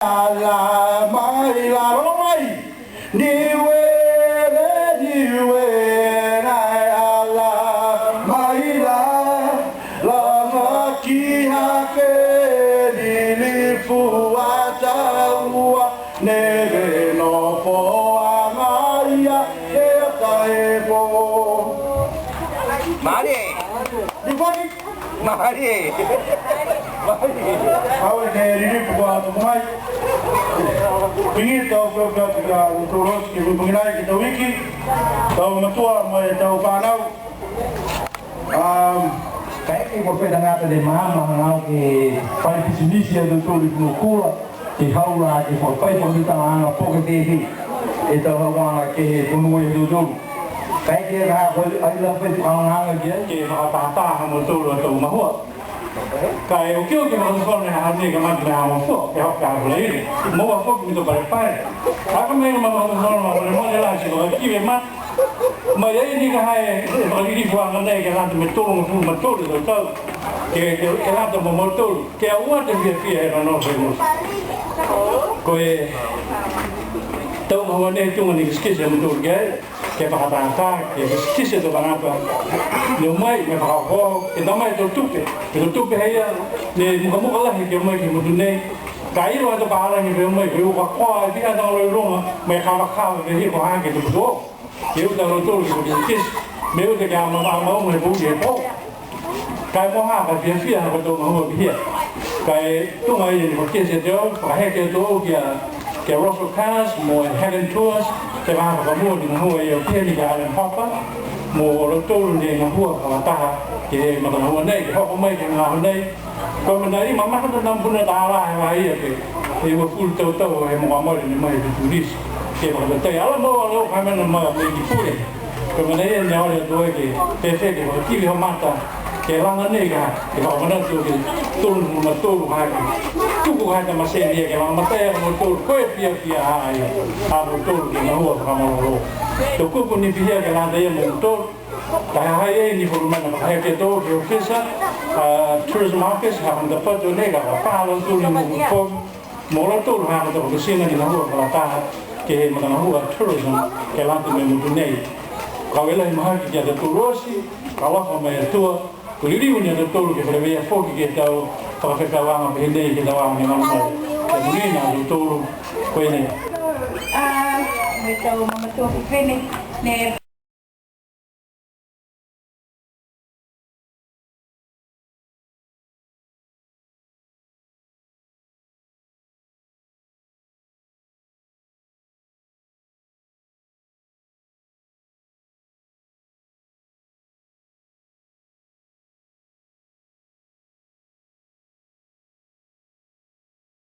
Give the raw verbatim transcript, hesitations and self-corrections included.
Ala mai la, rogo mai. Niue, Niue, nai ala mai la, lagaki hake lilifu a taua, ne nofo agaia e taepo. Mare. Ni faki. Mahalie. Mahalie. Au e ke lilifu kua tuku mai. Pihia tau pepa ki a lautolu ke lilifu mai ke he tau iki, tau matua mo e tau fanau. Um, kaeke kua fai tagata ne maama hagaao ke fai pisinisi a lautolu i Fonuakula, ke hau la ke fai fakamitaaga po ke fēfē e tau hauaga ke he fonua ia lautolu. Kaeke ha ko e ai la fai fakaaogaaga ki ai ke fakatahataha ha mautolu a tau mahua. Ka e okioki e fakatufono he aho nei ka mate mai ha Gofua, ke hoko ke he Falaile. Moua foki mitopalapala. Ka ko e mena ma fakatufono ma molemole la ti fakakivi e mata. Mai ai ni ka ha e fakalilifuaga nei ke lata mo e tolugofulu ma tolu e tau tau. Ke, ke, ke lata mo mautolu. Ke aua te fiafia he nonofo he motu. Ko e tau mahua nei tuga ni kitekite a mautolu ki ai. Ke fakatātā, ke kitekite e tau tagata ne o mai, ne fakaohooho, ke ta mai e tau tupe, e tau tupe haia, ne mukamuka lahi ke o mai ke he motu nei. Ka e iloa e tau pālagi ke o mai, ke uka koa, e tika tau i luga, mo e kavakava, ke hiko hake e tau putu. Ke uta a lautolu ke kitekite, mo e uta ke amaamaaga he pouli he pō. Ka e moha ka fiafia ha ko e tau gahua pihia. Ka e tuga ia ni ko Kesi e te au, fakaheke atu au ki a, ki a Russell Cars mo e Helen Tours, ke he vahā fakamua ni gahua ia pihia ni ki a Alan Hopper, mo lautolu ne gahua fakataha ke he matagahua nei, ke hoko mai ke he gahua nei. Ko e mena ia, ma maha na puna tālā he vahā ia ke, he uafulu tau tau he moka mole ni mai he turisi. Ke fakatatai, ala mau, ala au ka mena ma, mai ki pule. Ko e mena ia ne ole atu ai ke, fēfē ke fakakili e mata, ke laga nei ka, ke fakamanatu ke tolu ma tolu ka, ke tuku ka e tau masini ia ke lagomatai a mautolu, ko e fiafia ha ia, ha mautolu ke gahua fakamalolō. Tau kupu ni pihia ke lata ia mo mautolu, ka e ha ha i ai ni falu mena, ka e ke tau ke ofisa, a, Tourism Office, ha Hunter Pato nei ka, ka pā lautolu mo kupu. Mo lautolu ha ko e tau komesina ni gahua fakalataha ke he matagahua tourism ke lata mo e motu nei. Ka e lahi mahaki ki a tautolu oti, ka alofa mai e Atua, kua liliu ni a tautolu ke feleveia foki ke he tau fakafekauaga pehē nei ke he tau aho ne galo mai. Ke monuina a tautolu, ko e nei. A, mo e tau mamatua fifine, ne